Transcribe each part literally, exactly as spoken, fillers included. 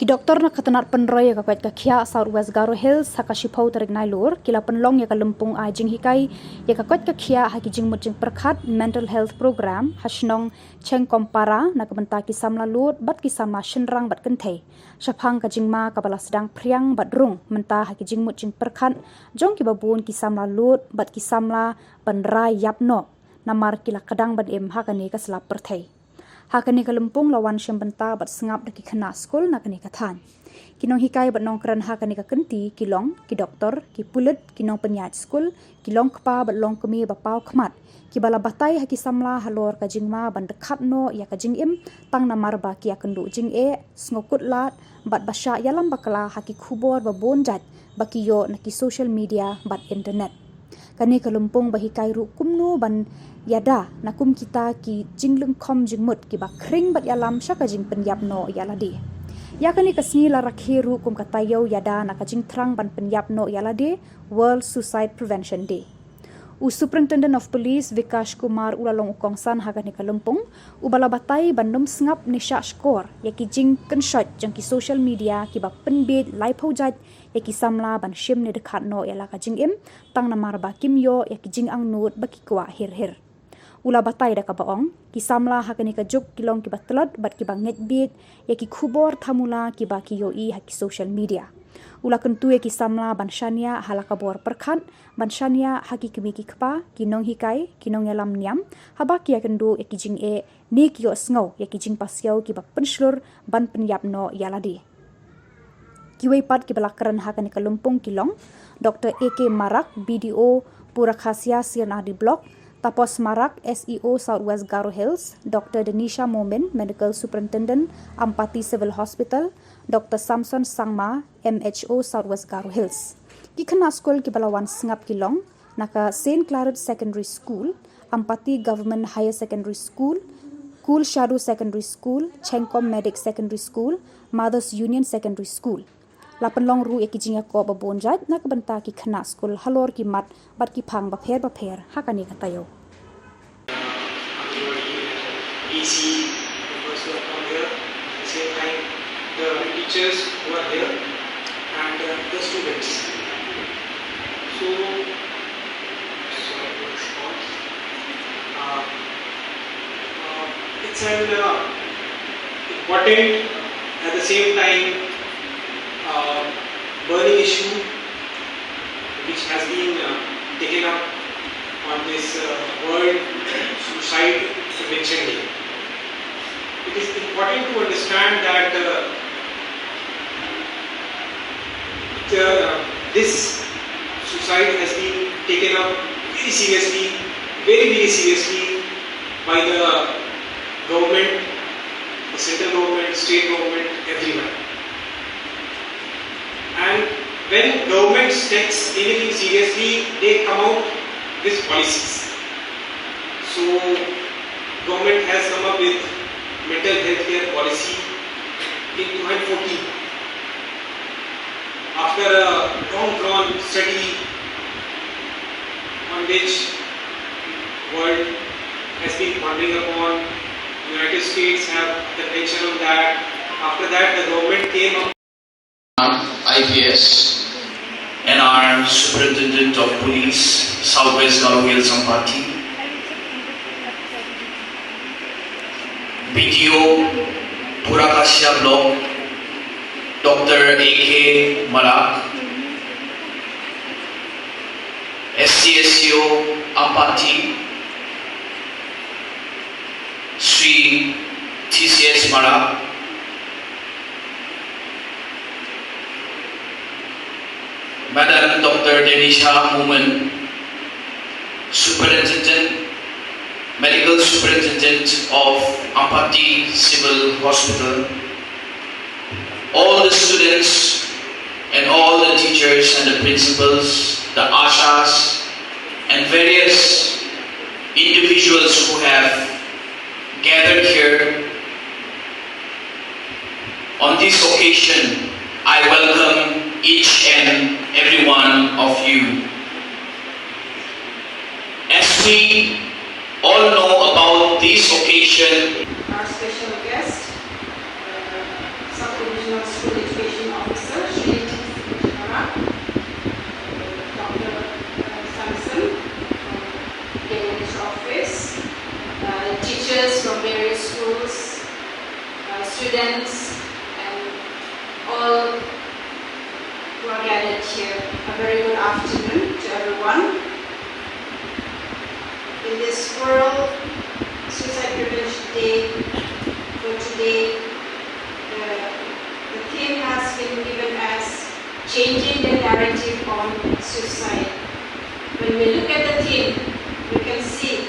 Ki doktor na ka tnat pynroi ïa ka koit ka khiah South West Garo Hills ha ka shiphew tarik Nailur ki la pynlong ïa ka lympung ai jinghikai ïa ka koit ka khiah ha ki jingmut jingpyrkhat Mental Health Program ha shnong Chengkompara na ka bynta ki samla lud bad ki samla shynrang bad kynthei shaphang ka jingma kaba la sdang phriang bad rung mynta ha ki jingmut jingpyrkhat jong kiba bun ki samla lud bad ki samla ban rai ïap noh namar ki la kdang ban im ha kane ka slap pyrthei. Ha kane ka lympung la wan shim bynta bad sngap da ki khynnah skul na kane ka thaiñ. Ki nonghikai bad nongkren ha kane ka kynti ki long ki doktor, ki pulit, ki nongpynïaid skul, ki longkpa bad longkmie ba paw khmat kiba la batai ha ki samla halor ka jingma ban dkhat noh ïa ka jingim tang namar ba ki ïakynduh jingeh, sngewkut lad bad ba shah ïalam bakla ha ki khubor ba bun jait ba ki ïoh na ki social media bad internet. Kane ka lympung ba hikai ruh kumno ban ïada na kum kita ki jinglyngkhom jingmut kiba khring bad ïalam sha ka jingpynïap noh ïa lade. Ïa kane ka sngi la rakhe ruh kum ka taïew ïada na ka jingthrang ban pynïap noh ïa lade, World Suicide Prevention Day. U Superintendent of Police Vikash Kumar u la long u kongsan ha kane ka lympung, uba la batai ban ym sngap ne shah shkor ïa ki jingkynshoit jong ki social media kiba pynbiej laiphew jait ïa ki samla ban shim ne dkhat noh ïa la ka jingim tang namar ba kim ïoh ïa ki jingangnud ba ki kwah hir hir. U la batai da kaba ong, ki samla ha kane ka juk ki long kiba tlot bad kiba ngeit bieit ïa ki khubor thamula kiba ki ïohi ha ki social media. U la kyntu ïa ki samla ban shaniah ha la ka bor pyrkhat, ban shaniah ha ki kmie ki kpa, ki nonghikai, ki nongïalam niam haba ki ïakynduh ïa ki jingeh ne ki ïohsngew ïa ki jingpasiaw kiba pynshlur ban pynïap noh ïa lade. Kiwei pat kiba la kren ha kane ka lympung ki long Doctor A K Marak, B D O Purakhasia C and R D Block, Tapos Marak, S E O South West Garo Hills, Doctor Denisha Momin, Medical Superintendent, Ampati Civil Hospital, Doctor Samson Sangma, M H O South West Garo Hills. Ki khynnah skul kiba la wan sngap ki long na ka Saint Claret Secondary School, Ampati Government Higher Secondary School, Cool Shadow Secondary School, Chengkom Medic Secondary School, Mothers Union Secondary School. La pynlong ruh ïa ki jingïakob ba bun jait na ka bynta ki khynnah skul halor ki mat bad ki phang bapher bapher ha kane ka taïew. A C, the first who have come here. At the same time, the teachers who are here and, uh, the students. So, sorry for the response. Uh, uh, it's an, uh, important, at the same time, uh, burning issue which has been, uh, taken up on this, uh, World Suicide Prevention Day. It is important to understand that, uh, the, uh, this suicide has been taken up very seriously, very, very seriously by the government, the central government, state government, everyone. And when government takes anything seriously, they come out with policies. So, government has come up with mental health care policy in two thousand fourteen. After a long drawn study on which world has been pondering upon, United States have a convention on that. After that, the government came up. I P S and our Superintendent of Police, South West Garo Hills Ampati, B D O Purakhasia Block, Doctor A K Marak, S C S C O Ampati, Sri T C S Marak, Madam Doctor Denisha Momin, Superintendent, Medical Superintendent of Ampati Civil Hospital, all the students and all the teachers and the principals, the ashas, and various individuals who have gathered here on this occasion, I welcome each and every one of you. As we all know about this occasion, our special guest, uh, Sub-Divisional Education Officer, Shri T C Shara, Doctor Samson from K N H office, uh, teachers from various schools, uh, students, and all who are gathered here. A very good afternoon to everyone. In this World Suicide Prevention Day for today, the, the theme has been given as changing the narrative on suicide. When we look at the theme, we can see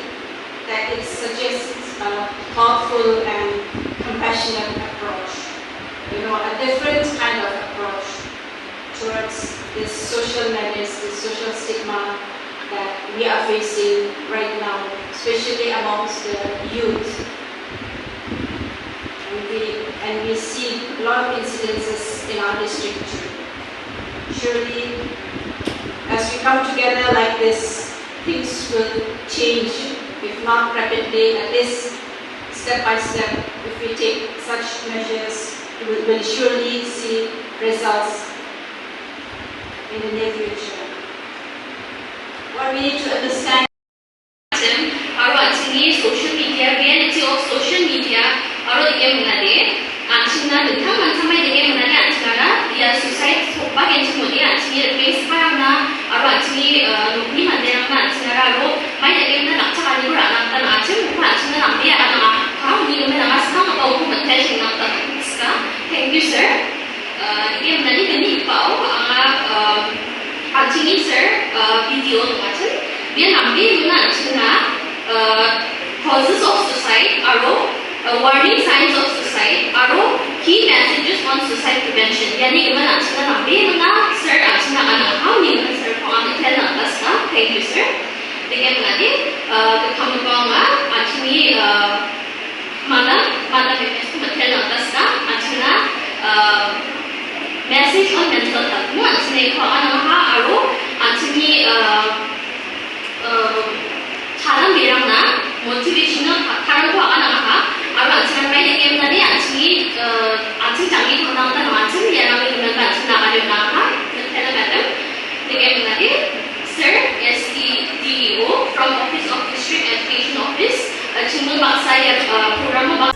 that it suggests a thoughtful and compassionate approach, you know, a different kind of approach towards this social menace, this social stigma that we are facing right now, especially amongst the youth. And we, and we see a lot of incidences in our district too. Surely, as we come together like this, things will change, if not rapidly, at least step by step. If we take such measures, we will surely see results in the near future. What we need to understand. Aro a chini social media, reality of social media, aro dike muna de, a china de tang man samai dike muna de a china ra, ya suicide so ba gen chimo de a chini replace pa na, aro a chini nukni man de na a china ra aro, mai dike muna nak chaka ni ra nak tan a chim pa a china nak de a na ha, ni muna na sa ma ko ko mate sing nak tan ska. Thank you, sir. Dike muna ni ni pa o, anga a chini, sir, video ma chim. Biang ambi muna china causes of suicide, aro warning signs of suicide, aro key messages on suicide prevention. Yani muna china ambi muna, sir, a china ana how ni muna, sir, ko ana tel na tas na. Thank you, sir. Dike muna di, ka kam ko nga a chini mana, mana me mes ko mate na tas na, a china message on mental health. Mo a chini ko ana ha aro a chini Chalam birang na motivational ha, karan ko ana ha, aro a chang pai dike muna de a chini, a chini changi ko na ta na a chini ya na mi na a chini na ka de na ha, na ta na ka de. Dike muna de, sir, S T D E O from Office of District Education Office, a chini ba sa ya program ba